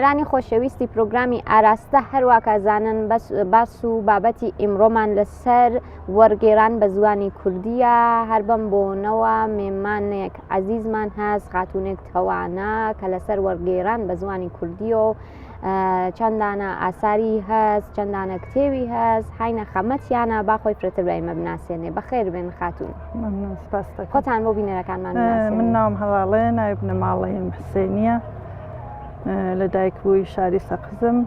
بینەرانی خۆشەویستی پرۆگرامی ئاراستە هەرواکە زانن بەس باس و بابەتی ئیمڕۆمان لەسەر وەرگێران بە زوانی کوردیە هەر بەم بۆنەوە مێمانێک عەزیزمان هەست خاتونێک تەوانا کە لەسەر وەرگێران بە زوانی کوردیەوە چەندانە ئاساری هەست چەندانە کتێوی هەست هاینە خەمەتیانە با خۆی فرەتر بە ئێمە بناسێنێ بەخێر بێن خاتون خۆتان بۆ بینەرەکانمان من ناوم هەڵاڵێ ناوی بنەماڵەیم حسێنیە لە دایک بووی شاری سەقزم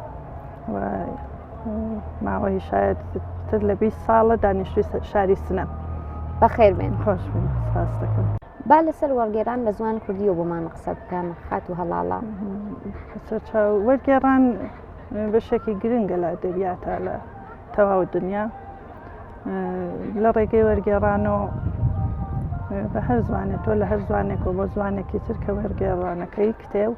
و ماوەی شاید تر لە 20 ساڵە دانیشتوی شاری سنە بەخێر بێن خۆش بن سپاس دەکەم با لەسەر وەرگێران بە زوان کوردیەوە بۆمان قسە بکەن خاتوو هەڵاڵە. سەرچاو وەرگێڕان بەشێکی گرنگە لە ئەدەبیاتە لە تەواو دنیا لە ڕێگەی وەرگێڕانەوە بە هەر زمانێک تۆ لە هەر زمانێکەوە بۆ زمانێکی تر کە وەرگێڕانەکەی کتێب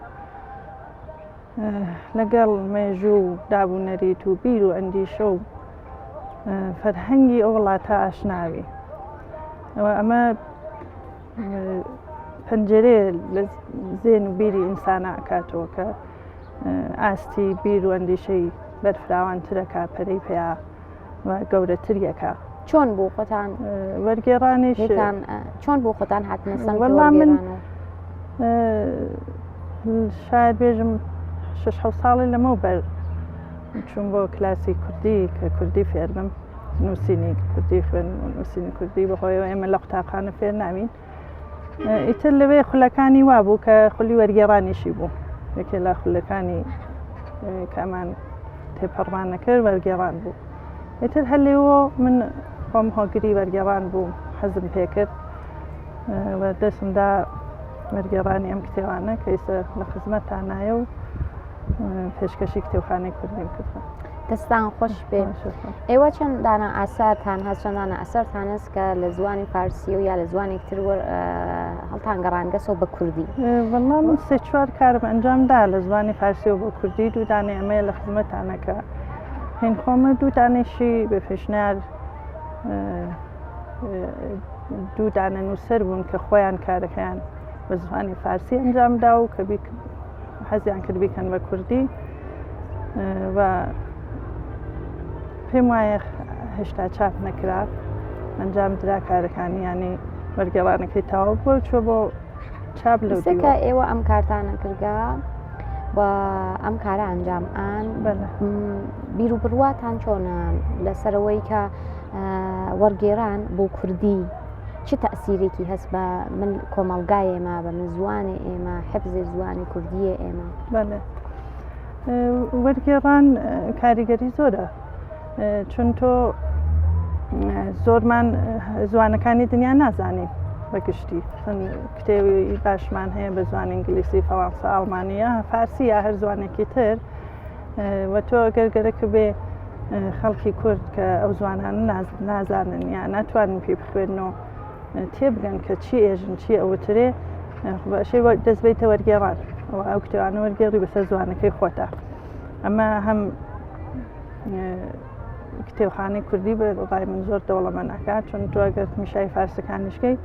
لەگەڵ مێژوو و داب و نەریت و بیر و ئەندیشە و فەرهەنگی ئەو وڵاتە ئاشناوی ئەوە ئەمە پەنجەرەیە لە زێن و بیری ئینسانە ئەکاتەوە کە ئاستی بیر و ئەندیشەی بەرفراوانترەکە پەرەی پیا و گەورەتریەکە. چۆن بوو خۆتان وەرگێڕانیش چۆن بوو خۆتان هاتنە سەمتی وەڵا من وەرگێڕان و شاید بێژم شش حەوت ساڵی لەمەوبەر چووم بۆ کلاسی کوردی کە کوردی فێربم نووسینی کوردی خوێن و نووسینی کوردی بەهۆیەوە ئێمە لە قوتابخانە فێر ناوین ئیتر لەوێ خولەکانی وابوو کە خولی وەرگێڕانیشی بوو یەکێ لە خولەکانی کەمان تێپەڕمان نەکرد وەرگێڕان بوو ئیتر هەر لێوە من خۆم هۆگری وەرگێڕان بووم حەزم پێکرد و دەستمدا وەرگێڕانی ئەم کتێوانە کە ئیستا لە خزمەتتانایە و پێشکەشی کتێبخانەی کوردیم کردووە. دەستان خۆش بێ ئێوە چەند دانە ئاسارتان هەست چەند دانە ئەسەرتان هەست کە لە زوانی فارسی و یا لە زوانێک تر هەڵتان گەڕانگەسەوە بە کوردی وەڵا من سێ چوار کارم ئەنجام دا لە زوانی فارسی و بۆ کوردی دوو دانەی ئەمەیە لە خزمەتانە کە هین خۆمە دوو دانەیشی بە پێشنیار دوو دانە نووسەر بوون کە خۆیان کارەکەیان بە زمانی فارسی ئەنجام دا و کە حەزیان کرد بیکەن بە کوردی و پێم وایە هێشتا چاپ نەکرا ئەنجام درا کارەکانی ینی وەرگێڕانەکەی تەواو بووە چوە بۆ چاپ لەو کە ئێوە ئەم کارتانە کردگە و ئەم کارە ئەنجام ئان بیر و بڕواتان چۆنە لەسەرەوەی کە وەرگێران بۆ کوردی چ تەسیرێکی هەست بە من کۆمەلگای ئێمە بە من زوانێ ئێمە حفزی زوانی کوردیە ئێمە بەڵێ وەرگێڕان کاریگەری زۆرە چون تۆ زۆرمان زوانەکانی دنیا نازانین بە گشتی کتێوی باشمان هەیە بە زوان ئینگلیسی فەڕەنسا ئەڵمانیا فارسی یا هەر زوانێکی تر و تۆ گەر گەرەکە بێ خەڵکی کورد کە ئەو زوانانە نازانن یا ناتوانن پێی بخوێنەوە تێبگەن کە چی ئێژن چی ئەوترێ بەشێ دەست بیتە وەرگێڕان ئەو کتێوانە وەرگێڕی بەسەر زوانەکەی خۆتە ئەمە هەم کتێبخانەی کوردی بە ڕای من زۆر دەوڵەمەنەکە چون تۆ ئەگەر میشای فارسەکانیشکەی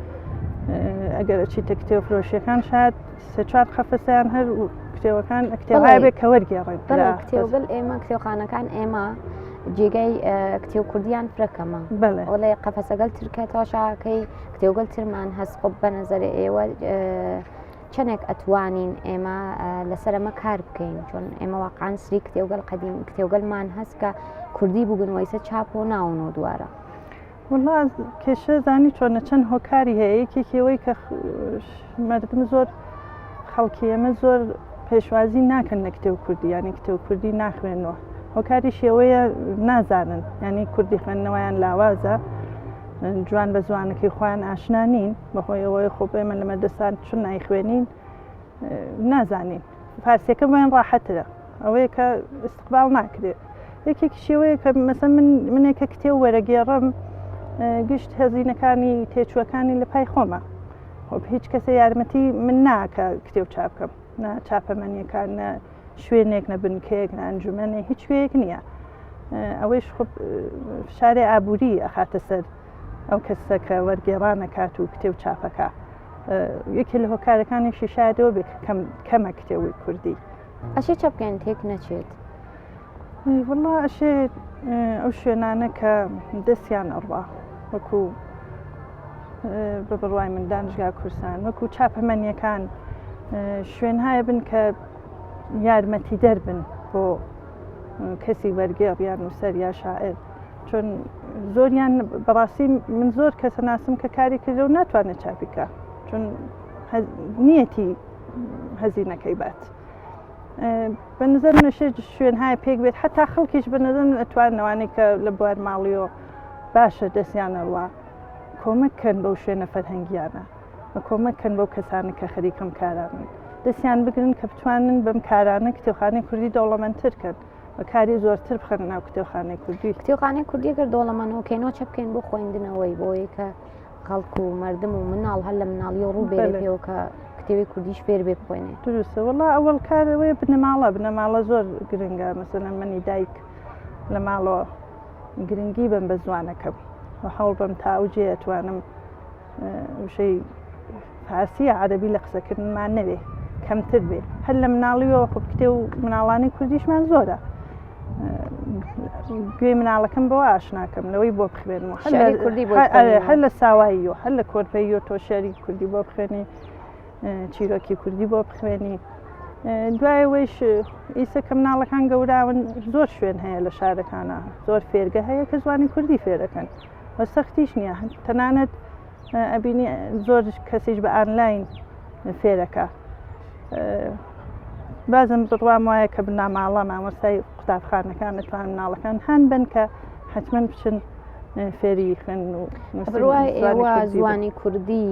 ئەگەر ئەچیتە کتێب فرۆشیەکان شاید سێ چوار قەفەسیان هەر کتێبەکان کتێب بێت کە وەرگێڕێت کتێبگەل ئێمە کتێبخانەکان ئێمە جێگای کتێب کوردیان فرەکەمە بەڵێ قەفەسەگەل ترکە تاشاکەی کتێوگەل ترمان هەست خۆ بە نەزەرێ ئێوە چەندێک ئەتوانین ئێمە لەسەر ئەمە کار بکەین چۆن ئێمە واقعان سری کتێوگەل قەدیم کتێوگەلمان هەست کە کوردی بووگن وەیسە چاپ و ناون و دوارە. وڵا کێشە زانی چۆنە چەند هۆکاری هەیە یەکێکی ئەوەی کە مردم زۆر خەڵکی ئێمە زۆر پێشوازی ناکەن لە کتێب کوردی ینی کتێب کوردی ناخوێنەوە هۆکاری شێوەیە نازانن ینی کوردی خوێندنەوەیان لاوازە جوان بە زوانەکەی خۆیان ئاشنا نین بەهۆی ئەوەی خۆ ئێمە لە مەدرسان چون نایخوێنین نازانین فارسیەکە بۆیان ڕاحەترە ئەوەیە کە استقبال ناکرێت یەکێکی شێوەیە کە مەسە من منێکە کتێب وەرەگێڕم گشت هەزینەکانی تێچووەکانی لە پای خۆمە هیچ کەسە یارمەتی من ناکە کتێب چاپ بکەم نە چاپەمەنیەکان نە شوێنێک نە بنکەیەک نە ئەنجومەنێ هیچ شوێیەک نییە ئەوەیش خۆ فشارێ ئابووری ئەخاتە سەر ئەو کەسە کە وەرگێڕانەکات و کتێب چاپەکە یەکێ لە هۆکارەکانیشی شایدەوە بێت کەم کەمە کتێوی کوردی. ئەشێ چە بکەین تێک نەچێت؟ وەڵا ئەشێ ئەو شوێنانە کە دەستیان ئەڕوا وەکو بە بڕوای من دانشگا کورسان وەکو چاپەمەنیەکان شوێنهایە بن کە یارمەتی دەربن بۆ کەسی وەرگێڕ یان نووسەر یا شاعر چون زۆریان بەڕاستی من زۆر کەسە ناسم کە کاری کردە و ناتوانێت چاپیکە چون نیەتی هەزینەکەی بات. بە نظر منەشێ شوێنهای پێک بێت حتا خەڵکیش بە نظر من ئەتوانەوانەی کە لە بوار ماڵیەوە باشە دەستیانەوە کۆمەک کەن بەو شوێنە فەرهەنگیانە و کۆمەک کەن بەو کەسانە کە خەریکەم کارانن دەستیان بگرن کە بتوانن بەم کارانە کتێبخانەی کوردی دەوڵەمەندتر کەن و کاری زۆرتر بخەنە ناو کتێبخانەی کوردی. کتێبخانەی کوردی گەر دەوڵەمەند کەینەوە چە بکەین بۆ خوێندنەوەی بۆیە کە خەڵک و مردم و مناڵ هەر لە مناڵیەوە ڕوو بێرێ پێوە کە کتێبی کوردیش فێر بێ بخوێنێ. دروستە وەڵا ئەوەڵ کارەوەی بنەماڵە بنەماڵە زۆر گرنگە مەسەلەن منی دایک لە ماڵەوە گرنگی بم بە زوانەکەم و هەوڵ بم تا ئەو جێ ئەتوانم وشەی فارسی یا عەرەبی لە قسەکردنمان نەبێ کەمتر بێ هەر لە مناڵیەوە خۆ کتێ و مناڵانی کوردیشمان زۆرە گوێی مناڵەکەم بەوە ئاشناکەم لەوەی بۆ بخوێنم هەر لە ساواییەوە هەر لە کۆرپەیەوە تۆ شعری کوردی بۆ بخوێنی چیرۆکی کوردی بۆ بخوێنی دوایەوەیش ئیسە کە مناڵەکان گەوراون زۆر شوێن هەیە لە شارەکانە زۆر فێرگە هەیە کە زوانی کوردی فێرەکەن و سەختیش نییە تەنانەت ئەبینی زۆر کەسیش بە ئانلاین فێرەکە بازم بڕوام وایە کە بناماڵە مامۆستای قوتابخانەکان دەتوان مناڵەکان هەن بن کە حتمما بچن فێری خوێن و بڕوای ئێوە زوانی کوردی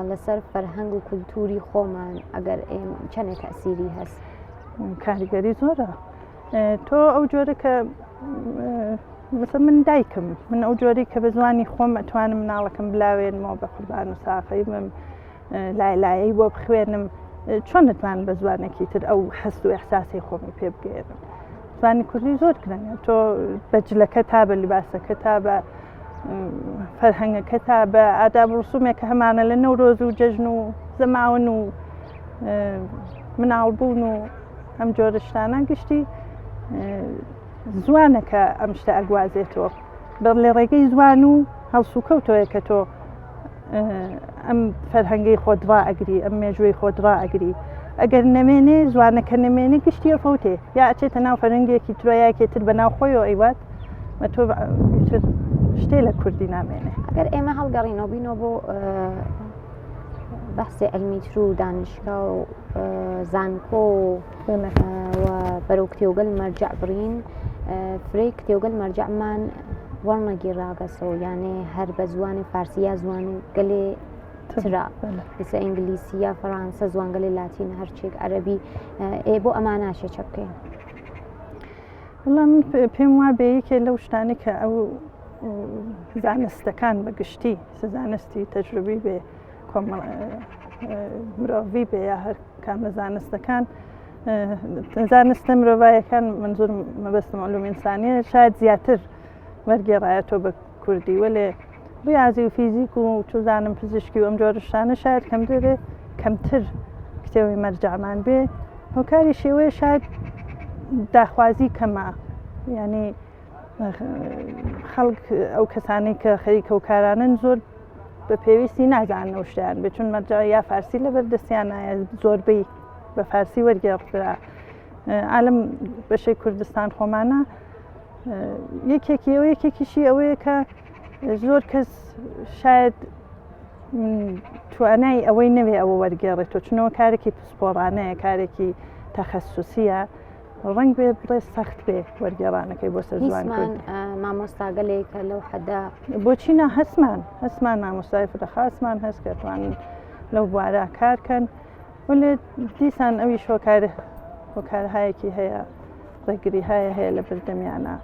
لەسەر فەرهەنگ و کولتوری خۆمان ئەگەر ئێم چەندێک تەسیری هەست کاریگەری زۆرە تۆ ئەو جۆرە کە مثل من دایکم من ئەو جۆری کە بە زمانی خۆم ئەتوانم مناڵەکەم بلاوێنمەوە بە قوربان و ساقەی بم لای لایەی بۆ بخوێنم چۆن دەتوانم بە زوانێکی تر ئەو هەست و ئەحساسی خۆمی پێ بگەێنم زمانی کوردی زۆر گرنگە تۆ بە جلەکە تا بە لیباسەکە تا بە فەرهەنگەکە تا بە ئاداب ڕسومێک کە هەمانە لە نەورۆز و جەژن و زەماون و مناڵبوون و ئەم جۆرە شتانە گشتی زوانە کە ئەم شتە ئەگوازێتەوە بە لە ڕێگەی زوان و هەڵسوکەوتەوەیە کە تۆ ئەم فەرهەنگەی خۆت ڕائەگری ئەم مێژووی خۆت ڕائەگری ئەگەر نەمێنێ زوانەکە نەمێنێ گشتی ئەفەوتێ یا ئەچێتە ناو فەرەنگێکی ترۆیاکێ تر بە ناو خۆیەوە ئەیوات و تۆ شتێ لە کوردی نامێنێ ئەگەر ئێمە هەڵگەڕینەوە بینەوە بۆ بەحسی علمیتر و دانشگا و زانکۆ و بەرەو کتێوگەل مەرجع بڕین فرەی کتێوگەل مەرجعمان وەرنەگیراگەسەوە یانێ هەر بە زوانی فارسی یا زوانی گەلێ ترا ئیسە ئینگلیسی یا فەرانسە زوانگەلی لاتین هەرچێک عەربی ئێ بۆ ئەماناشێ چە بکەین وەڵا من پێم وا بێ یەکێ لەو شتانەی کە ئەو زانستەکان بە گشتی زانستی تەجروبی بێ مرۆڤی بێ یا هەر کام لە زانستەکان زانستە مرۆڤایەکان منزور مەبەستم علوم ئینسانیە شاید زیاتر وەرگێڕایەتەوە بە کوردی وەلێ ڕاضی و فیزیک و چزانم پزیشکی و ئەم جۆرە شتانە شاید کەمتر بێ کەمتر کتێبی مەرجەعمان بێ هۆکاری شێوەیە شاید داخوازی کەمە یعنی خەڵک ئەو کەسانەی کە خەریکە و کارانن زۆر بە پێویستی نازانن ئەو شتیان بێت چون مەرجع یا فارسی لەبەر دەستیان نایە زۆربەی بە فارسی وەرگێڕدرا عالم بەشەی کوردستان خۆمانە یەکێکی ئەوە یەکێکیشی ئەوەیە کە زۆر کەس شاید توانای ئەوەی نەوێ ئەوە وەرگێڕێتەوە چونەوە کارێکی پسپۆڕانەیە کارێکی تەخەسوسیە ڕەنگ بێ بڵێ سەخت بێ وەرگێڕانەکەی بۆ سەر زوان مامۆستاگەلێک کە لەو حەدا بۆچی نا هەستمان هەستمان مامۆستای فرە خاسمان هەست کە توانن لەو بوارە کارکەن وەلێ دیسان ئەویش هۆکار هۆکارهایەکی هەیە ڕێگری هەیە هەیە لە بەردەمیانە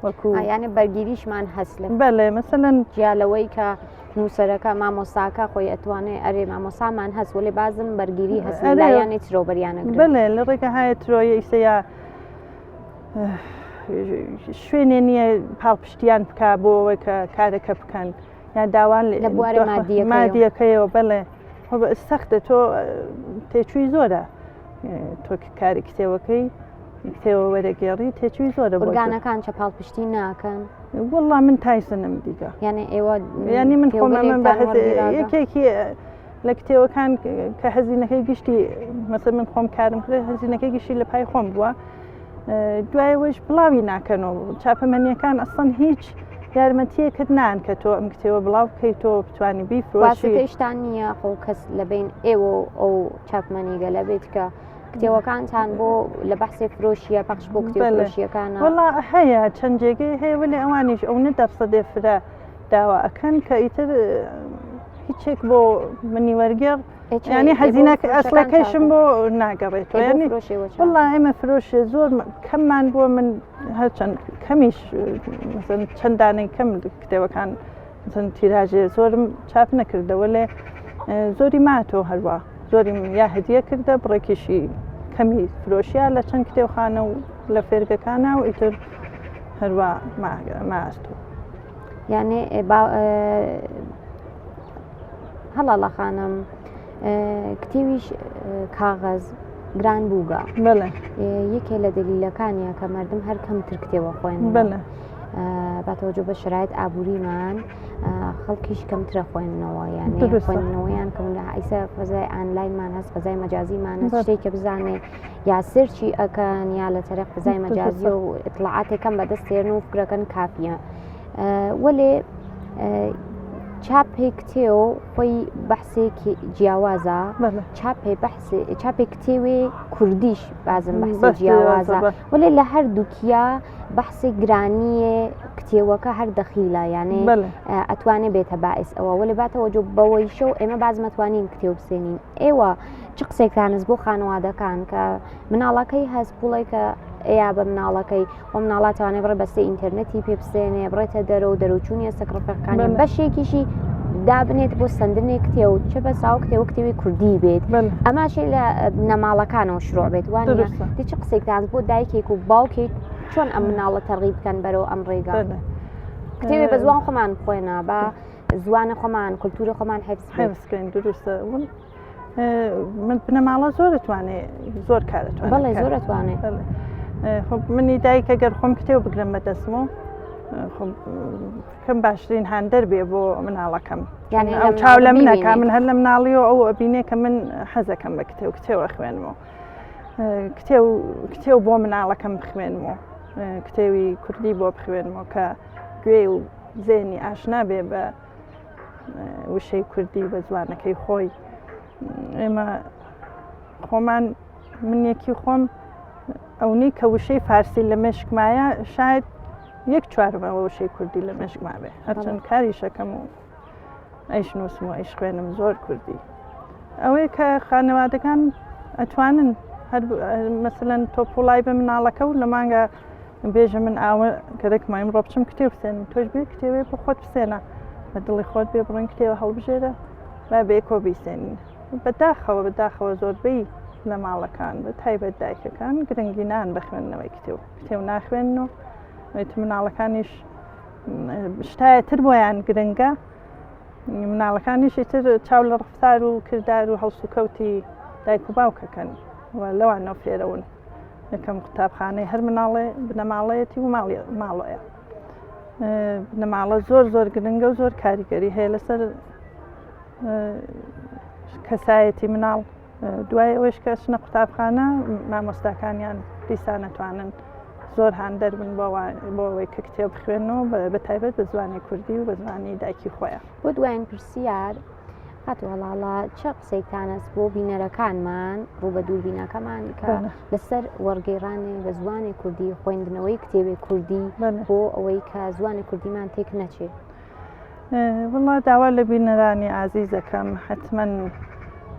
وەکو یانە بەرگیریشمان هەست لە بەڵێ مەسەلەن جیا لەوەی کە نووسەرەکە مامۆساکە خۆی ئەتوانێ ئەرێ مامۆسامان هەست وەێ بازم بەرگیری هەست لایەنی ترۆ بەریانە بەڵێ لە ڕێگە هاە ترۆیە ئیسەیە شوێنێ نییە پاڵپشتیان بک بۆ ئەوەی کە کارەکە بکەن یان داوان لە بوارە مادیەکەیەوە بەڵێ سەختە تۆ تێچووی زۆرە. تۆ کاری کتێوەکەی کتێوە وەرەگێڕی تێچووی زۆرە بۆ ئۆرگانەکان چە پاڵپشتی ناکەن؟ وەڵا من تایسنم دیگە یعنی ئێوە یعنی من خۆم من بە یەکێکی لە کتێوەکان کە هەزینەکەی گشتی مەسە من خۆم کارم کرد هەزینەکەی گشتی لە پای خۆم بووە دوایەوەش بڵاوی ناکەنەوە چاپەمەنیەکان ئەسڵەن هیچ یارمەتیەکت نان کە تۆ ئەم کتێوە بڵاو بکەیت تۆ بتانی بیفرۆشی واسطەیشتان نییە خۆ کەس لە بین ئێوە ئەو چاپمەنیگەلە بێت کە کتێوەکانتان بۆ لە بەحسێ فرۆشیە پەخش بۆ کتێب فرۆشیەکانە وەڵا هەیە چەند جێگەی هەیە وەلێ ئەوانیش ئەو نە دەرسەدێ فرە داوا ئەکەن کە ئیتر هیچێک بۆ منی وەرگێڕ ینی هەزینە ئەسڵەکەشم بۆ ناگەڕێتەوە ینی وەڵا ئێمە فرۆشێ زۆر کەممان بووە من هەرچەند کەمیش چەند دانەی کەم کتێبەکان چەند تیراژێ زۆرم چاپ نەکردەوە لێ زۆری ماتۆ هەروە زۆریم یا هدیە کردە بڕێکیشی کەمی فرۆشیا لە چەند کتێبخانە و لە فێرگەکانە و ئیتر هەروە ماستۆ یانێ هەڵاڵە خانم کتێویش کاغەز گران بووگە یەکێ لە دەلیلەکانە کە مردم هەر کەمتر کتێوە خوێن باتەوەجۆ بە شرایط ئابووریمان خەڵکیش کەمترە خوێندنەوە یان خوێندنەوەیان کەم لە ئیسە فەزای ئانلاینمان هەست فەزای مەجازیمان هەست شتێک کە بزانێ یا search ی ئەکەن یا لە تەرەق فەزای مەجازی و ئیتڵاعاتێکەم بەدەستێن و فکرەکەن کافیە وەلێ چاپێ کتێو خۆی بەحسێکی جیاوازە چاپێ بەحس چاپێ کتێوێ کوردیش بازم بەحسی جیاوازە وەلێ لە هەردووکیا بەحسی گرانیە کتێوەکە هەر دەخیلە یانێ ئەتوانێ بێتە باعث ئەوە وەلێ باتەوە جۆ بەوەی شەو ئێمە بازمەتوانین کتێو بسێنین ئێوە چ قسێکتانس بۆ خانەوادەکان کە مناڵەکەی هەست پوڵێکە ئەیا بە مناڵەکەی و مناڵا توانێ بڕێ بەستەی ئینتەرنێتی پێ بسێنێ بڕێتە دەرەوە و دەرەوچوونی ئێستا ڕفەقانی بەشێکیشی دابنێت بۆ سندنێک کتێ و چ بە ساو کتێ و کتێوی کوردی بێت ئەماشی لە بنەماڵەکانەوە شروع بێت وان چ قسێکتان بۆ دایکێک و باوکێک چۆن ئەم مناڵە تەرغیب بکەن بەرەو ئەم ڕێگا کتێبێ بە زوان خۆمان بخوێنە بە زوانە خۆمان کولتوری خۆمان حفظ بکەین دروستە من بنەماڵە زۆر توانێ زۆر کارە بەڵێ زۆر توانێ منی دایکە گەر خۆم کتێو بگرم بەدەستم و کەم باشترین هاندەر بێ بۆ مناڵەکەم یعنی ئەو چاو لە منەکە من هەر لە مناڵیەوە ئەو ئەبینێ کە من حەزەکەم بە کتێو کتێوە خوێنمەوە کتێو کتێو بۆ مناڵەکەم بخوێنمەوە کتێوی کوردی بۆ بخوێنمەوە کە گوێ و زێنی ئاشنا بێ بە وشەی کوردی بە زوانەکەی خۆی ئێمە خۆمان منێکی خۆم ئەونەی کە وشەی فارسی لە مێشکمایە شاید یەک چوارمەوە وشەی کوردی لە مێشکما بێ هەرچەند کاریشەکەم و ئەیش نووسم و ئەیش خوێنم زۆر کوردی ئەوەی کە خانەوادەکان ئەتوانن هەر مەسەلەن تۆ پوڵای بە مناڵەکە و لە مانگە بێژە من ئاوە گەرەکمە ئیمڕۆ بچم کتێب بسێنم تۆش بێ کتێبێ بۆ خۆت بسێنە بە دڵی خۆت بێ بڕۆین کتێبە هەڵبژێرە با بێکۆ بیسێنین بەداخەوە بەداخەوە زۆربەی لە ماڵەکان بە تایبەت دایکەکان گرنگی نان بە خوێندنەوەی کتێب کتێب ناخوێنن و مناڵەکانیش شتایەتر بۆیان گرنگە مناڵەکانیش ئیتر چاو لە ڕفتار و کردار و هەڵسوکەوتی دایک و باوکەکەن و لەوانەوە فێرەون یەکەم قوتابخانەی هەر مناڵێ بنەماڵەیەتی و ماڵەیە بنەماڵە زۆر زۆر گرنگە و زۆر کاریگەری هەیە لەسەر کەسایەتی مناڵ دوای ئەوەش کە چنە قوتابخانە مامۆستاکانیان دیسان ئەتوانن زۆر هاندەر بن بۆ ئەوەی کە کتێب بخوێنەوە بە تایبەت بە زمانی کوردی و بە زمانی دایکی خۆیان. بۆ دوایین پرسیار خاتوو هەڵاڵە چ قسەیتانەس بۆ بینەرەکانمان ڕوو بە دووربینەکەمان کە لەسەر وەرگێڕانی بە زمانی کوردی خوێندنەوەی کتێبی کوردی بۆ ئەوەی کە زمانی کوردیمان تێک نەچێت؟ وەڵا داوا لە بینەرانی ئازیزەکەم حتمما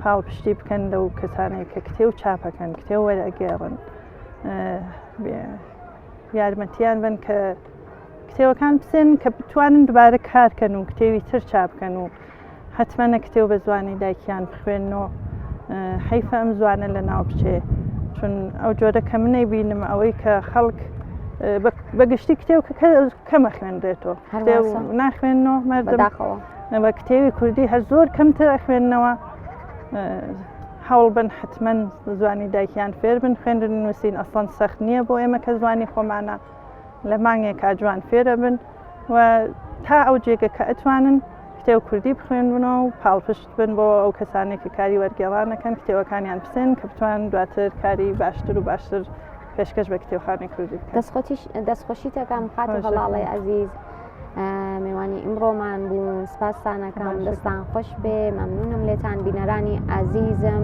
پاڵپشتی بکەن لەو کەسانەی کە کتێو چاپەکەن کتێو وەرەگێڕن یارمەتیان بن کە کتێوەکان بسێن کە بتوانن دوبارە کارکەن و کتێوی تر چاپکەن و حتممە کتێو بە زوانی دایکیان بخوێن و حەیفە ئەم زوانە لە ناو بچێ چون ئەو جۆرە کە منەی بینم ئەوەی کە خەڵک بەگشتی کتێو کە کەمە خوێنرێتەوە ناخوێنەوە مردمداخەوە بە کتێوی کوردی هەر زۆر کەمتر ئەخوێنەوە. هەوڵ بن حتمما زوانی دایکیان فێر بن خوێندن و نووسین ئەسڵەن سەخت نییە بۆ ئێمە کە زوانی خۆمانە لە مانگێکا جوان فێرە بن و تا ئەو جێگە کە ئەتوانن کتێو کوردی بخوێننەوە و پاڵپشت بن بۆ ئەو کەسانێک کە کاری وەرگێڕانەکەن کتێوەکانیان بسێن کە بتوان دواتر کاری باشتر و باشتر پێشکەش بە کتێبخانەی کوردی بکەن. دەستخۆشیتەکەم خاتوو هەڵاڵەی ئەزیز. میوانی ئیمڕۆمان بوون سپاستانەکەم دەستان خۆش بێ مەمنونم لێتان بینەرانی ئازیزم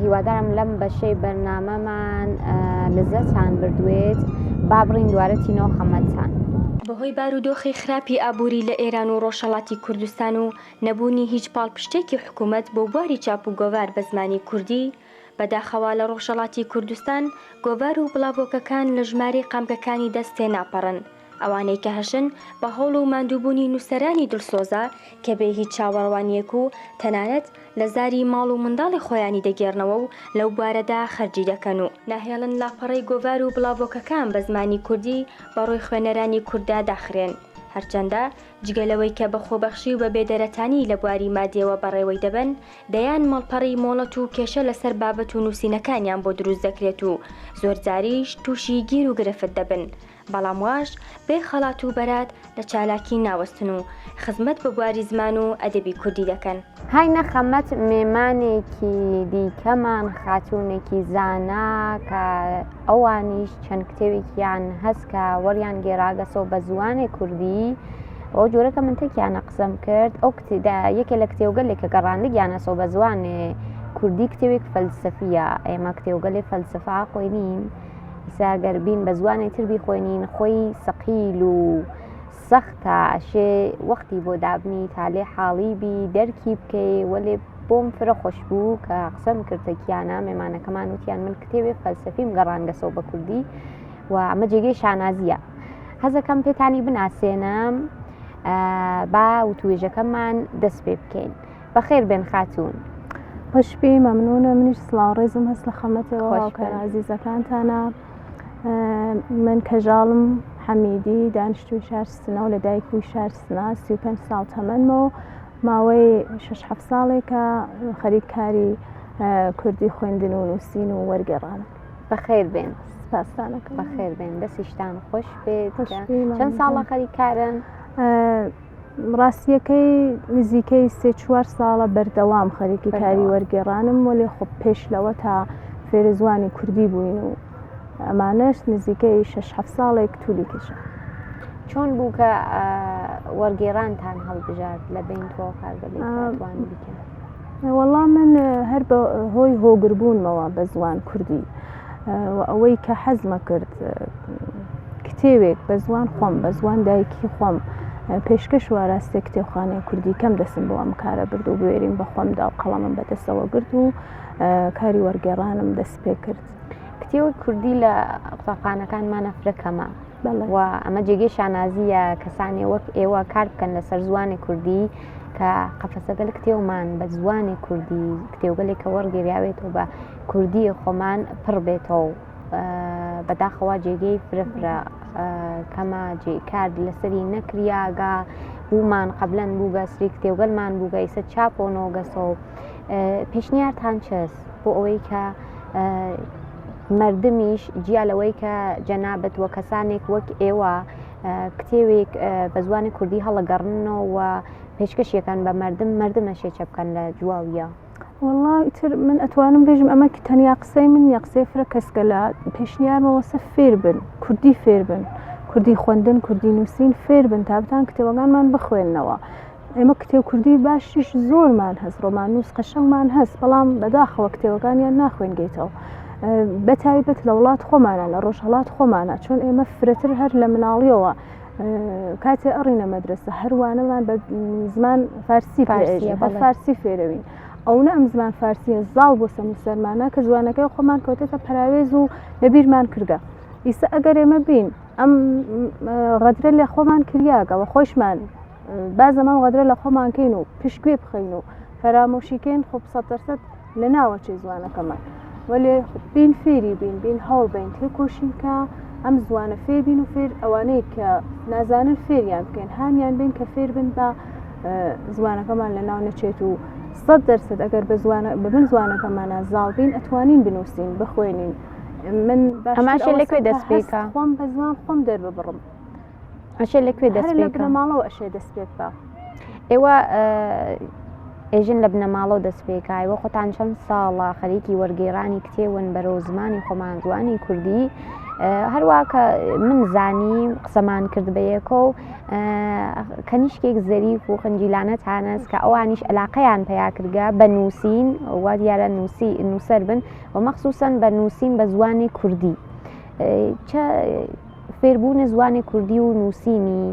هیوادارم لەم بەشەی بەرنامەمان لەزەتان بردوێت با بڕین دوارە تینەوە خەمەتان. بەهۆی بارودۆخی خراپی ئابووری لە ئێران و ڕۆژهەڵاتی کوردستان و نەبوونی هیچ پاڵپشتێکی حکوومەت بۆ بواری چاپ و گۆڤار بە زمانی کوردی، بەداخەوە لە ڕۆژهەڵاتی کوردستان گۆڤار و بڵاڤۆکەکان لە ژمارەی قامکەکانی دەست تێناپەڕن، ئەوانەی کە هەشن بە هەوڵ و ماندووبوونی نووسەرانی دڵسۆزە کە بێ هیچ چاوەڕوانییەک و تەنانەت لە زاری ماڵ و منداڵی خۆیانی دەگێڕنەوە و لەو بوارەدا خەرجی دەکەن و ناهێڵن لاپەڕەی گۆڤار و بڵاڤۆکەکان بە زمانی کوردی بە ڕووی خوێنەرانی کورددا داخرێن. هەرچەندە جگە لەوەی کە بە خۆبەخشی و بە بێدەرەتانی لە بواری مادییەوە بەڕێوەی دەبەن، دەیان ماڵپەڕی مۆڵەت و کێشە لەسەر بابەت و نووسینەکانیان بۆ دروست دەکرێت و زۆرجاریش تووشی گیر و گرفت دەبن، بەڵام واش بێ خەڵات و بەرات لە چالاکی ناوەستن و خزمەت بە بواری زمان و ئەدەبی کوردی دەکەن. های نەخەمەت مێمانێکی دیکەمان خاتوونێکی زانا کە ئەوانیش چەند کتێوێکیان هەس کە وەریان گێراگەسەوە بە زوانێ کوردی ئەو جۆرە کە من تەکیانە قسەم کرد ئەو کتێدا یەکێ لە کتێوگەلێک کە گەڕاندگیانەسەوە بە زوانێ کوردی کتێوێک فەلسەفیە ئێمە کتێوگەلێ فەلسەفە خوێنین ئیسا گەر بین بە زوانێ تر بیخوێنین خۆی سەقیل و سەختە ئەشێ وەختی بۆ دابنی تا لێ حاڵی بی دەرکی بکەی وەلێ بۆم فرە خۆش بوو کە قسەم کردە کیانە مێمانەکەمان وتیان من کتێبێ فەلسەفیم گەڕانگەسەوە بە کوردی و ئەمە جێگەی شانازیە حەزەکەم پێتانی بناسێنم با وتوێژەکەمان دەست پێ بکەین بەخێر بێن خاتوون. خۆشبی مەمنونە منیش سڵاو ڕێزم هەست لە خەمەتەوە هاوکارە ئازیزەکانتانە من کەژاڵم حەمیدی دانیشتووی شار سنە و لە دایک بووی شار سنە 35 ساڵ تەمەنمە و ماوەی 6 7 ساڵێکە خەریک کاری کوردی خوێندن و نووسین و وەرگێڕانم. بەخێر بێن. سپاستانەکەم. بەخێر بێن دەستیشتان خۆش بێت. چەند ساڵە خەریک کارن؟ ڕاستیەکەی نزیکەی سێ چوار ساڵە بەردەوام خەریکی کاری وەرگێڕانم وەلێ خۆ پێش لەوە تا فێرە زوانی کوردی بووین و ئەمانەش نزیکەی شەش حەفت ساڵێک تولی کێشا. چۆن بوو کە وەرگێڕانتان هەڵبژارد لە بین تۆ کارگەلێک کە توانی بیکەن؟ وەڵا من هەر بە هۆی هۆگربوونمەوە بە زوان کوردی و ئەوەی کە حەزمە کرد کتێوێک بە زوان خۆم بە زوان دایکی خۆم پێشکەش و ئاراستەی کتێبخانەی کوردی کەم دەسم بۆ ئەم کارە برد و بوێریم بە خۆمدا و قەڵەمم بەدەستەوە گرت و کاری وەرگێڕانم دەست پێ کرد. کتێوی کوردی لە قوتابخانەکانمانە فرە کەمە و ئەمە جێگەی شانازیە کەسانێ وەک ئێوە کار بکەن لەسەر زوانی کوردی کە قەفەسەگەل کتێومان بە زوانی کوردی کتێوگەلێک کە وەرگێراوێتەوە بە کوردی خۆمان پڕ بێتەوە بەداخەوە جێگەی فرە فرە کەمە جێ کار لەسەری نەکریاگە بوومان قبلەن بووگە سری کتێوگەلمان بووگە ئیسە چاپۆنۆگەسەوە پێشنیارتان چەس بۆ ئەوەی کە مردمیش جیا لەوەی کە جەنابەت وە کەسانێک وەک ئێوە کتێوێک بە زوانی کوردی هەڵەگەڕنەوە پێشکەشیەکەن بە مردم مردمە شێچە بکەن لە جواویە. وەڵا ئیتر من ئەتوانم بێژم ئەمە تەنیا قسەی من نیە قسەی فرە کەسکە لە پێشنیارمەوە سە فێر بن کوردی فێر بن کوردی خوندن کوردی نووسین فێر بن تا بتان کتێبەکانمان بخوێننەوە ئێمە کتێب کوردی باشیش زۆرمان هەست ڕۆماننووس قەشەنگمان هەست بەڵام بەداخەوە کتێبەکانیان ناخوێنگەیتەوە بە تایبەت لە وڵات خۆمانە لە ڕۆژهڵات خۆمانە چۆن ئێمە فرەتر هەر لە مناڵیەوە کاتێ ئەڕینە مەدرسە هەروانەمان بە زمان فارسی فارسیە فارسی فێرەوین ئەوە ئەم زمان فارسیە زاڵ بۆ سەم سەرمانە کە زوانەکەی خۆمان کەوتێتە پەراوێز و لەبیرمان کردگە ئیسە ئەگەر ئێمە بین ئەم غەدرە لە خۆمان کریاگەوە خۆشمان با زەمان غەدرە لە خۆمان کەین و پشتگوێ بخەین و فەرامۆشیکەین خۆ سەد لە ناوەچێ زوانەکەمان وەلێ بین فێری بین بین هەوڵ بین تێکۆشین کە ئەم زوانە فێر بین و فێر ئەوانەی کە نازانن فێریان بکەین هانیان بین کە فێر بن بە زوانەکەمان لە ناو نەچێت و 100% ئەگەر بە زوانە بە بن زوانەکەمانە زاڵ بین ئەتوانین بنووسین بخوێنین من ئەماشێ لە کوێ دەست پێکا خۆم بە زوان خۆم دەرببڕم ئەشێ لە کوێ دەست لە بنەماڵەوە ئەشێ دەست پێ بکا. ئێوە ئێژن لە بنەماڵەوە دەست پێکا ئێوە خۆتان چەند ساڵە خەریکی وەرگێڕانی کتێون بەرەو زمانی خۆمان زوانی کوردی هەروە کە من زانی قسەمان کرد بە یەکۆ و کەنیشکێک زەریف و خنجیلانە تانەس کە ئەوانیش علاقەیان پیا کردگە بە نووسین وا دیارە نووسی نووسەر بن و مەخصوصەن بە نووسین بە زوانی کوردی چە فێربوونی زوانی کوردی و نووسینی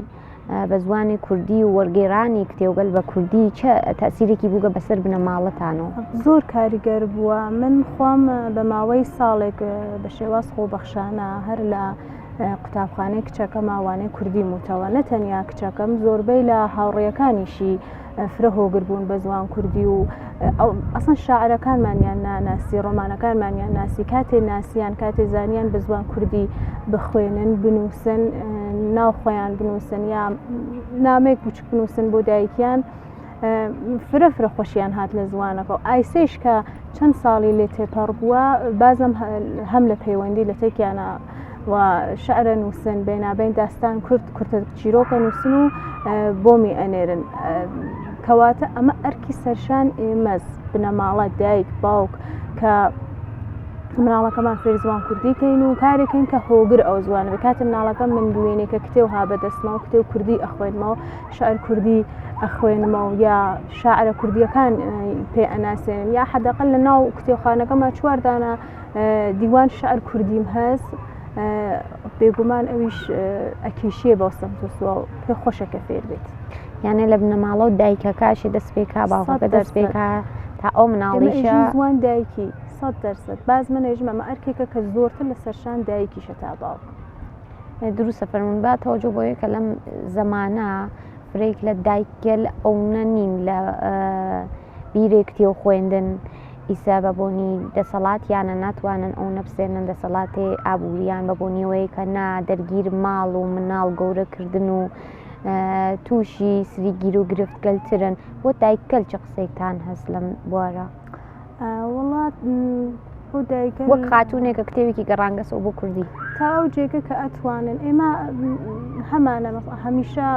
بە زوانی کوردی و وەرگێرانی کتێوگەل بە کوردی چە تەسیرێکی بووگە بەسەر بنەماڵەتانەوە؟ زۆر کاریگەر بووە من خۆم بە ماوەی ساڵێک بە شێواز خۆبەخشانە هەر لە قوتابخانەی کچەکەما وانەی کوردیم وتەوە نە تەنیا کچەکەم زۆربەی لە هاوڕێیەکانیشی فرە هۆگر بوون بە زوان کوردی و ئەسڵەن شاعرەکانمانیان ناناسی ڕۆمانەکانمانیان ناسی کاتێ ناسیان کاتێ زانیان بە زوان کوردی بخوێنن بنووسن ناو خۆیان بنووسن یا نامێک بچک بنووسن بۆ دایکیان فرە فرە خۆشیان هات لە زوانەکە و ئایسەیش کە چەند ساڵی لێ تێپەڕ بووە بازم هەم لە پەیوەندی لە تێکیانە و شعرە نووسن بینابین داستان کورت کورتە چیرۆکە نووسن و بۆمی ئەنێرن کەواتە ئەمە ئەرکی سەرشان ئێمەس بنەماڵە دایک باوک کە مناڵەکەمان فێر زوان کوردی کەین و کارێکین کە هۆگر ئەو زوانە بێ کاتێ مناڵەکەم من بوێنێ کە کتێو ها بەدەستمەوە کتێو کوردی ئەخوێنمەوە شعر کوردی ئەخوێنمەوە یا شاعرە کوردیەکان پێ ئەناسێنم یا حدەقل لە ناو کتێبخانەکەما چواردانە دیوان شعر کوردیم هەست بێگومان ئەویش ئەکێشیە بەو سەمت و سوە و پێ خۆشە کە فێر بێت. یانێ لە بنەماڵە و دایکەکەشی دەست پێکا باوکەکە دەست پێکا تا ئەو مناڵیشە زوان دایکی 100% باز من ئێژم ئەمە ئەرکێکە کە زۆرتر لە سەرشان دایکیشە تا باوک. دروستە فەرموون با تەوەجۆ بۆیە کە لەم زەمانە فرەیک لە دایکگەل ئەونە نین لە بیرێک کتێو خوێندن ئیسە بە بۆنی دەسەڵاتیانە ناتوانن ئەو نەپسێنن دەسەڵاتێ ئابووریان بە بۆنیەوەی کە نا دەرگیر ماڵ و مناڵ گەورەکردن و تووشی سری گیر و گرفتگەلترن بۆ دایکگەل چ قسەیەکتان هەست لەم بوارە؟ وڵات بۆ دایکە وەک خاتونێکە کتێبێکی گەڕانگەسەوە بۆ کوردی تا ئەو جێگە کە ئەتوانن ئێمە هەمانە هەمیشە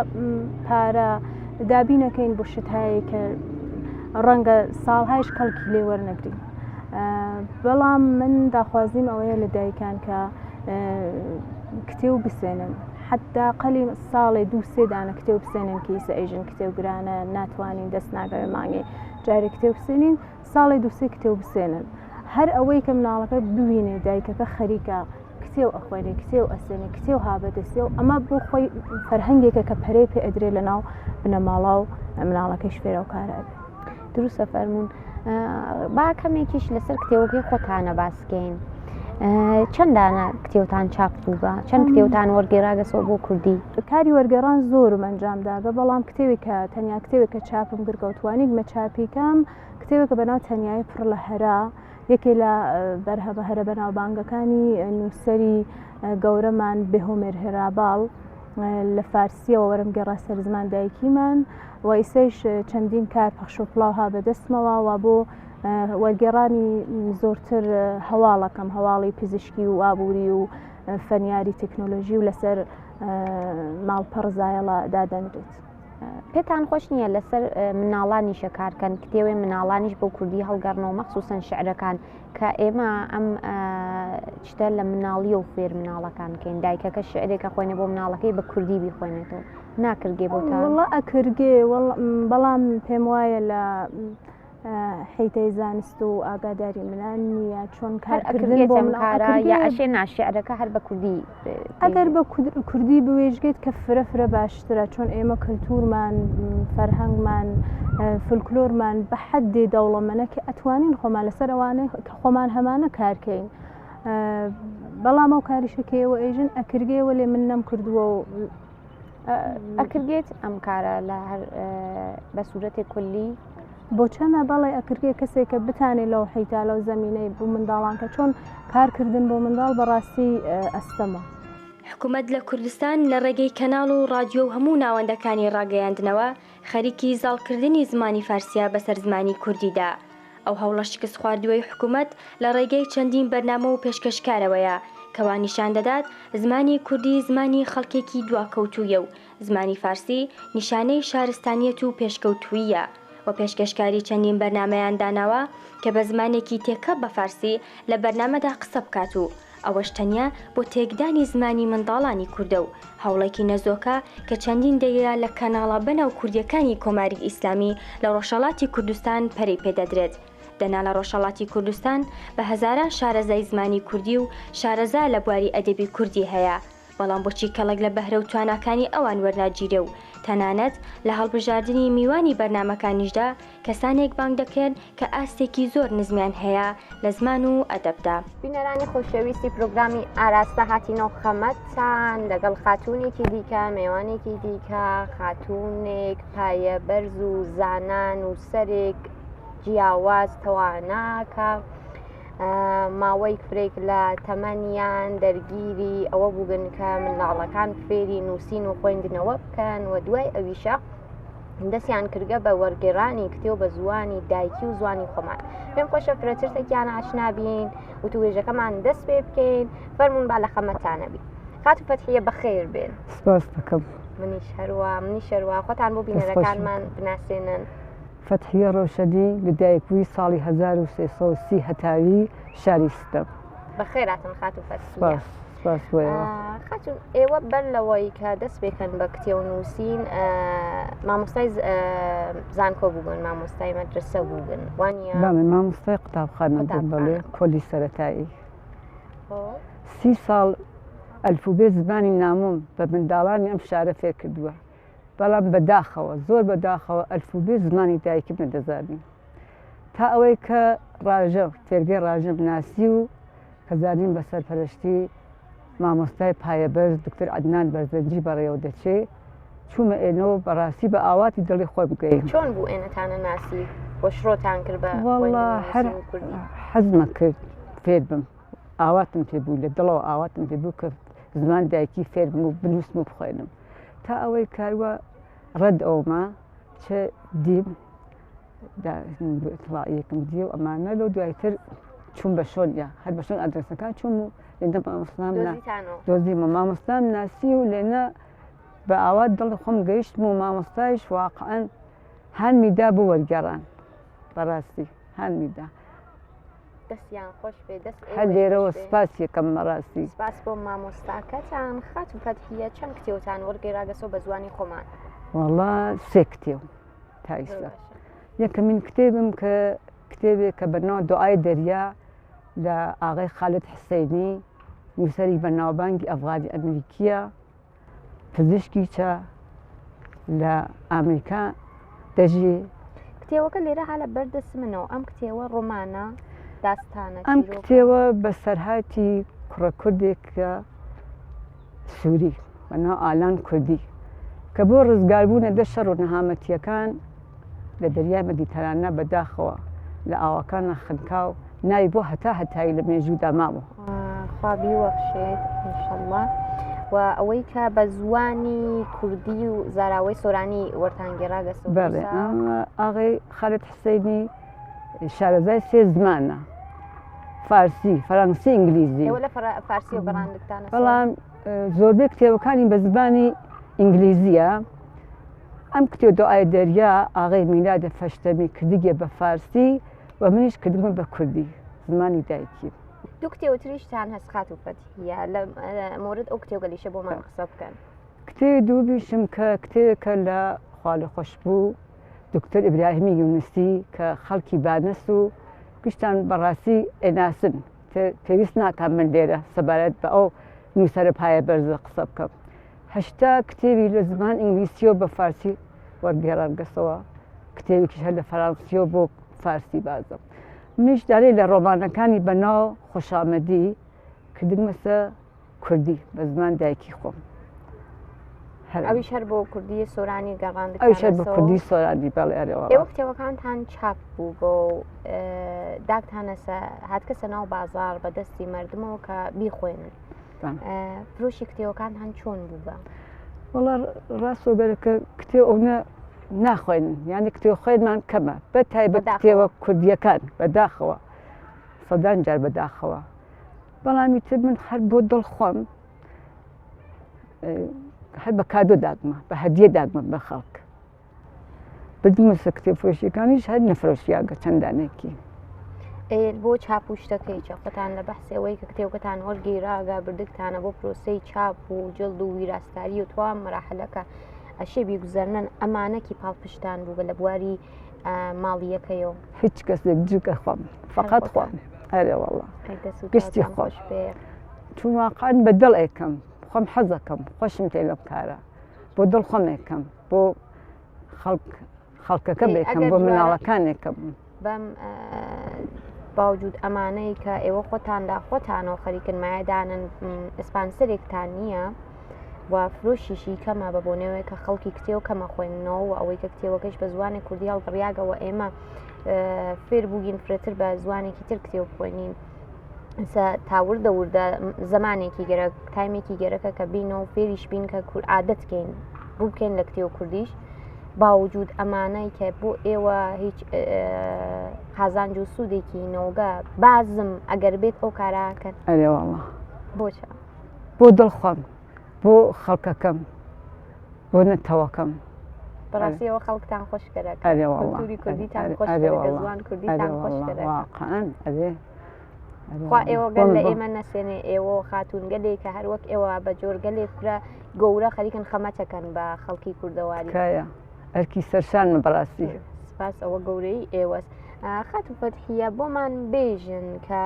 پارە دابینەکەین بۆ شتهایە کە ڕەنگە ساڵهایش کەڵکی لێ وەرنەگرین بەڵام من داخوازیم ئەوەیە لە دایکان کە کتێو بسێنن حتا قەلی ساڵێ دوو سێ دانە کتێو بسێنن کە ئیسە ئەیژن کتێو گرانە ناتوانین دەست ناگەوێ مانگێ جارێ کتێو بسێنین ساڵێ دوو سێ کتێو بسێنن هەر ئەوەی کە مناڵەکە ببینێ دایکەکە خەریکە کتێو ئەخوێنێ کتێو ئەسێنێ کتێو ها بەدەستێ و ئەمە بۆ خۆی فەرهەنگێکە کە پەرەی پێ ئەدرێ لە ناو بنەماڵا و مناڵەکەیش فێرە ئەو کارە ئەبێ. دروستە فەرموون با کەمێکیش لەسەر کتێوەکەی خۆتانە باسکەین چەند دانە کتێوتان چاپ بووگە چەند کتێوتان وەرگێراگەسەوە بۆ کوردی؟ کاری وەرگێڕان زۆرم ئەنجام داگە بەڵام کتێوێک کە تەنیا کتێوێک کە چاپم گرگە و توانیگمە چاپی کەم کتێوێکە بەناو تەنیایی پڕ لە هەرا یەکێ لە بەرهەمە هەرە بەناوبانگەکانی نووسەری گەورەمان بێهۆمێر هێراباڵ لە فارسیەوە وەرم گێڕا سەر زمان دایکیمان و ئیسەیش چەندین کار پەخش و پڵاو ها بەدەستمەوە و بۆ وەرگێڕانی زۆرتر هەواڵەکەم هەواڵی پزیشکی و ئابووری و فەنیاری تەکنۆلۆژی و لەسەر ماڵپەڕ زایەڵە دادەنرێت. پێتان خۆش نییە لەسەر مناڵانیشە کارکەن کتێوێ مناڵانیش بۆ کوردی هەڵگەڕنەوە مەخصوصەن شعرەکان کە ئێمە ئەم شتە لە مناڵیەوە فێر مناڵەکان کەین دایکەکە شعرێکە خوێنێ بۆ مناڵەکەی بە کوردی بیخوێنێتەوە ناکرگێ بۆتان؟ وەڵا ئەکرگێ بەڵام پێم وایە لە حیتەی زانست و ئاگاداری منان نییە چۆن کارکردن بۆ کارە یا ئەشێ ناشعرەکە هەر بە کوردی ئەگەر بە کوردی بوێژگێت کە فرە فرە باشترە چۆن ئێمە کللتورمان فەرهەنگمان فلکلۆرمان بە حەدێ دەوڵەمەنە کە ئەتوانین خۆمان لەسەر ئەوانەی کە خۆمان هەمانە کارکەین بەڵام ئەو کاریشە کە ئێوە ئێژن ئەکرگێ وەلێ من نەم کردووە و ئەکرگێت ئەم کارە لە هەر بە سوورەتێک کولی بۆ چەنە بەڵێ ئەکرگێ کەسێک کە بتانێ لەو حیتا لەو زەمینەی بۆ منداڵان کە چۆن کارکردن بۆ منداڵ بەڕاستی ئەستەمە. حکومەت لە کوردستان لە ڕێگەی کەناڵ و ڕادیۆ و هەموو ناوەندەکانی ڕاگەیاندنەوە خەریکی زاڵکردنی زمانی فارسییە بەسەر زمانی کوردیدا. ئەو هەوڵە شکستخواردووەی حکومەت لە ڕێگەی چەندین بەرنامە و پێشکەشکارەوەیە کە وا نیشان دەدات زمانی کوردی زمانی خەڵکێکی دواکەوتوویە و زمانی فارسی نیشانەی شارستانیەت و پێشکەوتووییە و پێشکەشکاری چەندین بەرنامەیان داناوە کە بە زمانێکی تێکەڵ بە فارسی لە بەرنامەدا قسە بکات و ئەوەش تەنیا بۆ تێکدانی زمانی منداڵانی کوردە و هەوڵێکی نەزۆکە کە چەندین دەیەیە لە کەناڵە بەناو کوردیەکانی کۆماری ئیسلامی لە ڕۆژهەڵاتی کوردستان پەرەی پێدەدرێت. دەنا لە ڕۆژهەڵاتی کوردستان بە هەزاران شارەزای زمانی کوردی و شارەزا لە بواری ئەدەبی کوردی هەیە بەڵام بۆچی کەڵک لە بەهرە و تواناکانی ئەوان وەرناگیرێ و تەنانەت لە هەڵبژاردنی میوانی بەرنامەکانیشدا کەسانێک بانگ دەکرێن کە ئاستێکی زۆر نزمیان هەیە لە زمان و ئەدەبدا. بینەرانی خۆشەویستی پرۆگرامی ئاراستە هاتینەوە خەمەتان لەگەڵ خاتوونێکی دیکە مێوانێکی دیکە خاتوونێک پایە بەرز و زانا نووسەرێک جیاواز تەواناکە ماوەی فرێک لە تەمەنیان دەرگیری ئەوە بووگن کە منداڵەکان فێری نووسین و خوێندنەوە بکەن و دوای ئەویشە دەستیان کردگە بە وەرگێرانی کتێو بە زوانی دایکی و زوانی خۆمان پێم خۆشە فرەتر تەکیان ئاشنا بین وتوێژەکەمان دەست پێ بکەین فەرمونون با لە خەمەتانە بی خاتو فەتحیە بەخێر بێن سپاس دەکەم منیش هەروە منی شەروە خۆتان بۆ بینەرەکانمان بناسێنن فەتحیە ڕۆشەنی لەدایکبووی ساڵی 1330 هەتاوی شاری سنە. بەخێراتن خاتوو فەتحیە. سپاس سپاس بۆ ئێوە. خاتون ئێوە بەر لەوەی کە دەست پێکەن بە کتێو نووسین مامۆستای زانکۆ بوون مامۆستای مەدرسە بوون وانە؟ بەڵێ مامۆستای قوتابخانە بووم بەڵێ پۆلی سەرەتایی. سی ساڵ ئەلفوبێ زمانی نامۆم بە منداڵانی ئەم شارە فێر کردووە. بەڵام بە داخەوە زۆر بە داخەوە ئەلفوبێ زمانی دایکیم نەدەزانی تا ئەوەی کە ڕاژە فێرگەی ڕاژەم ناسی و کە زانیم بە سەرپەرشتی مامۆستای پایەبەرز دکتۆر عەدنان بەرزەنجی بەڕێوە دەچێ چوومە ئێنەوە بەڕاستی بە ئاواتی دڵی خۆم گەیم. چۆن بوو ئێنەتانە ناسی و شڕۆتان کرد بە وەڵا هەر حەزمە کرد فێر بم ئاواتم پێ بوو لە دڵەوە ئاواتم پێ بوو کە زمان دایکی فێر بم و بنووسم و بخوێنم تا ئەوەی کاروە ڕەد ئەوما چ دیم اطلاعیەکم دی و ئەمانە لەو دوایتر چوون بە شۆن یا هەر بە شۆن ئەدرسەکان چووم و لێنە مامۆستام دۆزیمە مامۆستام ناسی و لێنە بە ئاوات دڵ خۆم گەیشتم و مامۆستایش واقعا هانمی دا بۆ وەرگێڕان بەڕاستی هانمی دا دەستیان خۆش بێ دەست هەر لێرەوە سپاس یەکەم مەڕاستی سپاس بۆ مامۆستاکەتان خاتو فەتحیە چەند کتێوتان وەرگێراگەسەوە بە زوانی خۆمان وەڵا سێ کتێو تا ئیستا یەکەمین کتێبم کە کتێبێک کە بە ناو دوعای دەریا لە ئاغای خالد حسینی نووسەری بەناوبانگی ئەفغانی ئەمریکیە پزیشکی چە لە ئامریکا دەژی. کتێوەکە لێرە ها لە بەر دەست منەوە ئەم کتێوە ڕۆمانە داستانە ئەم کتێوە بە سەرهاتی کوڕە کوردێکە سووری بە ناو ئالان کوردی کە بۆ ڕزگاربوونە دە شەڕ و نەهامەتییەکان لە دەریای مەدیتەرانە بەداخەوە لە ئاوەکانە خنکا و ناوی بۆ هەتا هەتایی لە مێژوودا ماوە. خوا بیوەخشێت ئینشەڵڵا و ئەوەی کە بە زوانی کوردی و زاراوەی سۆرانی وەرتانگێڕا گەسەوە بەڵێ ئاغەی خالد حسینی شارەزای سێ زمانە فارسی فەرەنسی ئینگلیزی ئێوە لە فارسی و گەڕاندتانە بەڵام زۆربەی کتێبەکانی بە زمانی ئینگلیزیە ئەم کتێب دعای دەریا ئاغەی میلادە فەشتەمی کردگێ بە فارسی و منیش کردمە بە کوردی زمانی دایکی. دوو کتێو تریشتان هەس خاتوو فەتحیە لە مورد ئەو کتێوگەلیشە بۆمان قسە بکەن. کتێبی دوومیشم کە کتێبێکە لە خوالێخۆشبوو دکتۆر ئیبراهیمی یونسی کە خەڵکی بانەس و گشتان بەڕاستی ئەیناسن پێویست ناکات من لێرە سەبارەت بە ئەو نووسەرە پایەبەرزە قسە بکەم. 80 کتێبی لە زمان ئینگلیسیەوە بە فارسی وەرگێڕانگەسەوە کتێبێکیش هەر لە فەرانسیەوە بۆ فارسی بازە منیش دارێ لە ڕۆمانەکانی بە ناو خۆشامەدی کردمەسە کوردی بە زمان دایکی خۆم ئەویش هەر بۆ کوردی سۆرانی گەڕاند ئەویش هەر بە کوردی سۆرانی بەڵێ ئەرێ ئێوە کتێبەکانتان چاپ بوو بۆ داکتانەسە هاتکەسە ناو بازار بە دەستی مردمەوە کە بیخوێنن. فرۆشی کتێوەکان هەن چۆن بووگە؟ وەڵا ڕاستۆگەرەکە کتێ ئەونە ناخوێنن یعنی کتێ خوێنمان کەمە بە تایبەت کتێوە کوردیەکان بەداخەوە سەدان جار بەداخەوە بەڵامی تر من هەر بۆ دڵ خۆم هەر بە کادۆ داگمە بە هەدیە داگمە بە خەڵک بردمەسە کتێب فرۆشیەکانیش هەر نەفرۆشیاگە چەندانێکی. بۆ چاپ و شتەکەی چە خۆتان لە بەحسی ئەوەی کە کتێبەکەتان وەرگیراگە بردگتانە بۆ پرۆسەی چاپ و جلد و ویراستاری و تەواو مەراحلەکە ئەشێ بیگوزەرنن ئەمانەکی پاڵپشتان بووگە لە بواری ماڵیەکەیەوە هیچ کەسێک جگە خۆم فقط خۆم ئەرێ والله گشتی خۆش بێ چون واقعا بە دڵ ئەیکەم خۆم حەزەکەم خۆشم تێ لەم کارە بۆ دڵ خۆم ئەیکەم بۆ خەڵک خەڵکەکە بێکەم بۆ مناڵەکانێکم بەم باوجود ئەمانەی کە ئێوە خۆتاندا خۆتانەوە خەریکن مایەدانن ئسپانسەرێکتان نییە و فرۆشیشی کەمە بە بۆنەوەی کە خەڵکی کتێو کەمە خوێندنەوە و ئەوەی کە کتێوەکەش بە زوانی کوردی هەڵبڕیاگەوە ئێمە فێر بووین فرەتر بە زوانێکی تر کتێو بخوێنین تا وردە وردە زمانێکی گەرەک تایمێکی گەرەکە کە بینەوە و فێریش بین کە کور عادەت کەین ڕوو بکەین لە کتێو کوردیش باوجود ئەمانەی کە بۆ ئێوە هیچ قازانج و سوودێکی نۆگە بازم ئەگەر بێت ئەو کاراکەن ئەرێ والله بۆچە بۆ دڵ خۆم بۆ خەڵکەکەم بۆ نەتەوەکەم بەڕاستیەوە خەڵکتان خۆشکەرە ئەرێ والله کولتوری کوردیتان خۆشکەرە زوان کوردیتان خۆشکەرە واقعا ئەرێ خوا ئێوە گەل لە ئێمە نەسێنێ ئێوە خاتون گەلێک کە هەروەک ئێوە بە جۆر گەلێک فرە گەورە خەریکن خەمەتەکەن بە خەڵکی کوردەواری کایە ئەرکی سەرشانمە بەڕاستی سپاس ئەوە گەورەی ئێوەس خاتو فەتحیە بۆمان بێژن کە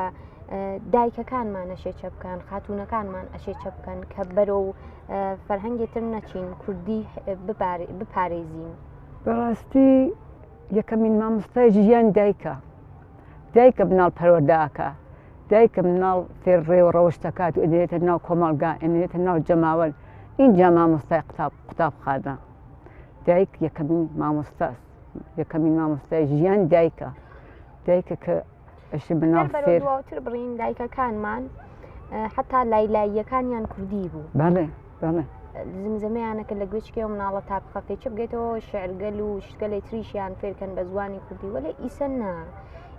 دایکەکانمان ئەشێ چە بکەن خاتونەکانمان ئەشێ چە بکەن کە بەرەو فەرهەنگی تر نەچین کوردی بپارێزین. بەڕاستی یەکەمین مامۆستای ژیان دایکە دایکە مناڵ پەروەردە ئەکا دایکە مناڵ فێر ڕێ و ڕەوشت ئەکات و ئەنێرێتە ناو کۆمەڵگا ئەنێرێتە ناو جەماوەر ئینجا مامۆستای قوتاب قوتابخانە دایک یەکەمین مامۆستاس یەکەمین مامۆستای ژیان دایکە دایکە کە ئەشی مناڵ فێر دواتر بڕین دایکەکانمان حتا لای لاییەکانیان کوردی بوو بەڵێ بەڵێ زمزمەیانەکە لە گوێچکەی و مناڵە تا بخەفێ چ بگەیتەوە شعرگەل و شتگەلی تریشیان فێرکەن بە زوانی کوردی وەلێ ئیسە نا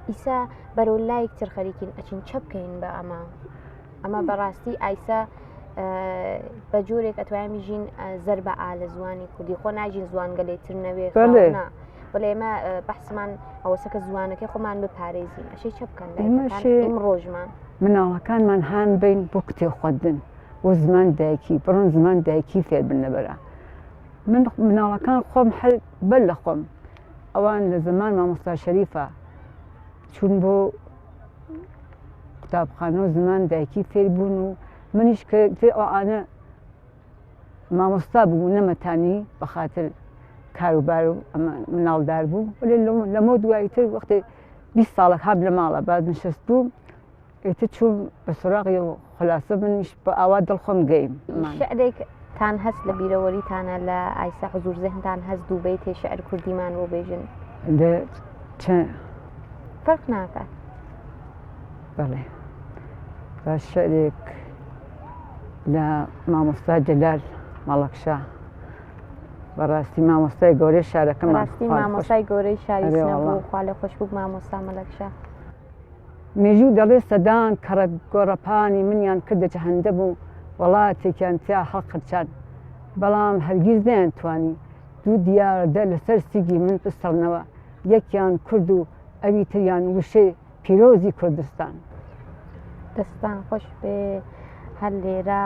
ئیسە بەرەو لایک تر خەریکین ئەچین چە بکەین بە ئەمە ئەمە بەڕاستی ئایسە بە جۆرێک ئەتوانین بژین زەربە ئا لە زوانی کوردی خۆ ناژین زوانگەلێ تر نەوێ نا بەڵێ ئێمە بەحسمان ئەوەسە کە زوانەکەی خۆمان بپارێزین ئەشەی چە بکەن ئێمە ڕۆژمان مناڵەکانمان هان بین بۆ کتێب خوێندن بۆ زمان دایکی بڕۆن زمان دایکی فێر بن لەبەرە من مناڵەکان خۆم هەر بەر لە خۆم ئەوان لە زمان مامۆستا شەریفە چوون بۆ قوتابخانە و زمان دایکی فێر بوون و منیش کە ئەوانە مامۆستا بوو نەمەتانی بە خاطر کاروبار و مناڵدار بوو وەلێ لەمە دوایتر وەختێ 20 ساڵە هاب لە ماڵە باز نشست بوو ئیتر چووم بە سۆراغی و خولاسە منیش بە ئاوا دڵ خۆم گەیم. شعرێک تان هەست لە بیرەوەریتانە لە ئایسە حزوور زهنتان هەست دوو بەیتێ شعر کوردیمان بۆ بێژن. دە چە؟ فەرق ناکات. بەڵێ با شعرێک لە مامۆستا جەلال مەڵەکشا بەڕاستی مامۆستای گەورەی شارەکەمان ڕاستی مامۆستای گەورەی شاری سنە بوو خوا لێ خۆش بوو مامۆستا مەلەکشا. مێژوو دەڵێ سەدان کەڕەت گۆڕەپانی منیان کردە جەهەندەم و وەڵاتێکیان تیا هەڵقرچان، بەڵام هەرگیز نەیانتوانی دوو دیاردە لەسەر سیگی من بسڕنەوە، یەکیان کورد و ئەوی تریان وشەی پیرۆزی کوردستان. دەستتان خۆش بێ هەر لێرە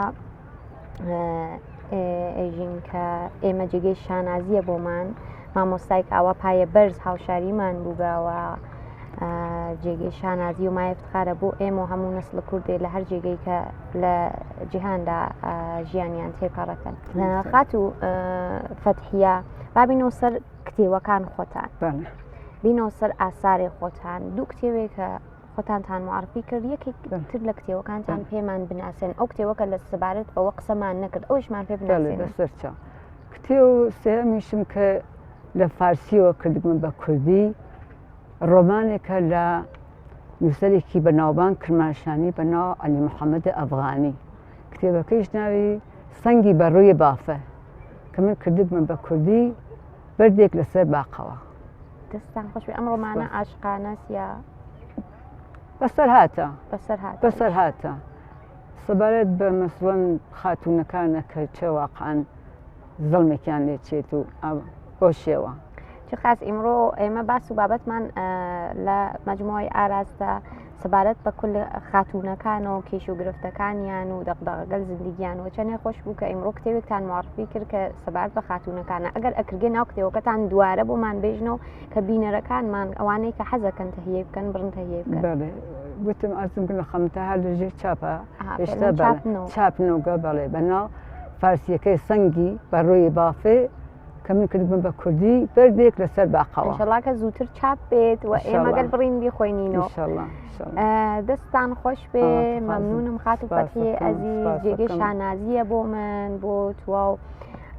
ئێژین کە ئێمە جێگەی شانازیە بۆمان مامۆستایک ئاوا پایە بەرز هاوشاریمان بووگەوە جێگەی شانازی و مایە افتخارە بۆ ئێمە و هەموو نسل کوردێ لە هەر جێگەی کە لە جیهاندا ژیانیان تێپەڕەکەن خاتوو فەتحیە بابینەوە سەر کتێوەکان خۆتان بینەوە سەر ئاسارێ خۆتان دوو کتێوێک کە خۆتانتان معرفی کرد یەکێک تر لە کتێوەکانتان پێمان بناسێن ئەو کتێوەکە لە سەبارەت بەوە قسەمان نەکرد ئەوشمان پێ بناسێن سەرچە کتێو سێمیشم کە لە فارسیەوە کردبم بە کوردی ڕۆمانێکە لە نووسەرێکی بەناوبانگ کرماشانی بە ناو عەلی محەممەد ئەفغانی. کتێبەکەیش ناوی سەنگی بەڕووی بافە کە من کردبمە بە کوردی بەردێک لەسەر باقەوە. دەستتان خۆش بێ ئەم ڕۆمانە عاشقانەس یا بەسەر هاتە بەسەر هاتە بەسەر هاتە سەبارەت بە مەسڵەن خاتوونەکانە کە چە واقعەن زەڵمێکیان لێ چێت و بەو شێوە. چ خاس ئیمڕۆ ئێمە باس و بابەتمان لە مەجموعی ئاراستە سەبارەت بە کل خاتوونەکان و کێش و گرفتەکانیان و دەقدەغەگەل زندگیان و چەندێ خۆش بوو کە ئیمڕۆ کتێبێکتان معرفی کرد کە سەبارەت بە خاتوونەکانە ئەگەر ئەکرگێ ناو کتێبەکەتان دووارە بۆمان بێژنەوە کە بینەرەکانمان ئەوانەی کە حەزەکەن تەهیە بکەن بڕن تەهیە بکەن. بەڵێ گوتم ئەرزم کرد لە خەمتە هەر لەژێر چاپە هێشتا چاپ نۆگە بەڵێ بەناو فارسیەکەی سەنگی بە ڕووی بافێ کە من کردبم بە کوردی بەردێک لەسەر باقەوە. ئینشەڵا کە زووتر چاپ بێت و ئێمە گەل بڕین بیخۆینینەوە. دەستان خۆش بێ مەمنونم خاتوو فەتحیە ئەزیز جێگەی شانازیە بۆ من بۆ تواو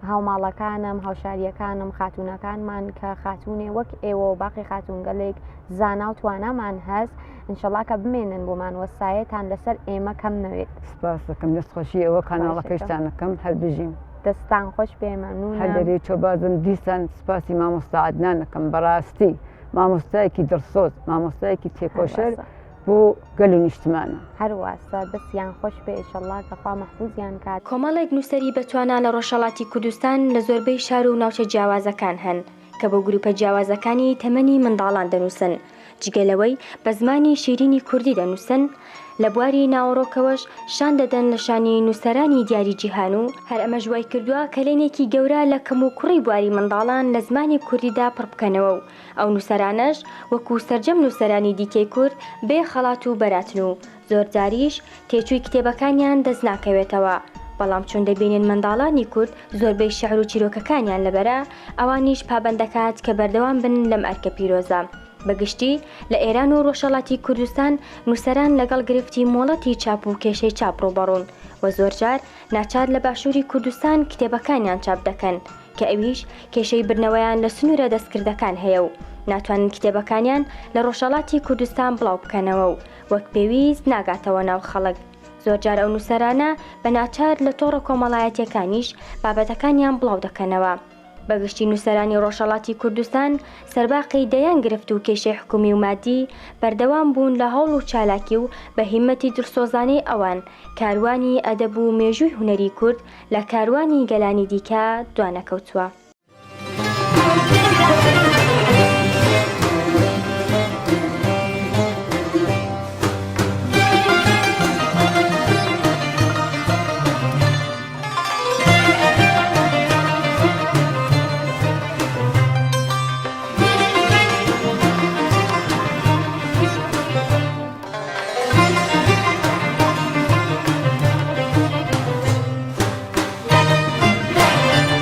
هاوماڵەکانم هاوشاریەکانم خاتوونەکانمان کە خاتوونێ وەک ئێوە و باقی خاتوونگەلێک زانا و توانامان هەست ئینشەڵا کە بمێنن بۆمان وەسایەتان لەسەر ئێمە کەم نەوێت. سپاس دەکەم دەست خۆشی ئێوە کاناڵەکەشتان ئەکەم هەر بژین. دەستان خۆش بێ مەمنونم. هەر لەرێی چۆ بازم دیسان سپاسی مامۆستا عەدنان ئەکەم بەڕاستی مامۆستایەکی دڵسۆز مامۆستایەکی تێکۆشەر بۆ گەل و نیشتمانە. هەر واسە دەستیان خۆش بێ ئیشەڵا کە خوا مەحفوزیان کات. کۆمەڵێک نووسەری بەتوانا لە ڕۆژهەڵاتی کوردستان لە زۆربەی شار و ناوچە جیاوازەکان هەن کە بۆ گرووپە جیاوازەکانی تەمەنی منداڵان دەنووسن، جگە لەوەی بە زمانی شیرینی کوردی دەنووسن، لە بواری ناوەڕۆکەوەش شان دەدەن لە شانی نووسەرانی دیاری جیهان و، هەر ئەمەش وای کردووە کەلێنێکی گەورە لە کەموکوڕی بواری منداڵان لە زمانی کوردیدا پڕ بکەنەوە و ئەو نووسەرانەش وەکوو سەرجەم نووسەرانی دیکەی کورد بێ خەڵات و بەراتن و زۆرجاریش تێچووی کتێبەکانیان دەست ناکەوێتەوە، بەڵام چون دەبینن منداڵانی کورد زۆربەی شیعر و چیرۆکەکانیان لەبەرە، ئەوانیش پابەند دەکات کە بەردەوام بن لەم ئەرکە پیرۆزە. بە گشتی لە ئێران و ڕۆژهەڵاتی کوردستان نووسەران لەگەڵ گرفتی مۆڵەتی چاپ و کێشەی چاپ ڕووبەڕوون و زۆرجار ناچار لە باشووری کوردستان کتێبەکانیان چاپ دەکەن کە ئەویش کێشەی بردنەوەیان لە سنوورە دەستکردەکان هەیە و ناتوانن کتێبەکانیان لە ڕۆژهەڵاتی کوردستان بڵاو بکەنەوە و وەک پێویست ناگاتەوە ناو خەڵک. زۆرجار ئەو نووسەرانە بە ناچار لە تۆڕە کۆمەڵایەتییەکانیش بابەتەکانیان بڵاو دەکەنەوە. بە گشتی نووسەرانی ڕۆژهەڵاتی کوردستان سەرباقی دەیان گرفت و کێشەی حکوومی و مادی، بەردەوام بوون لە هەوڵ و چالاکی و بە هیممەتی دڵسۆزانەی ئەوان، کاروانی ئەدەب و مێژووی هونەری کورد لە کاروانی گەلانی دیکە دوانەکەوتووە.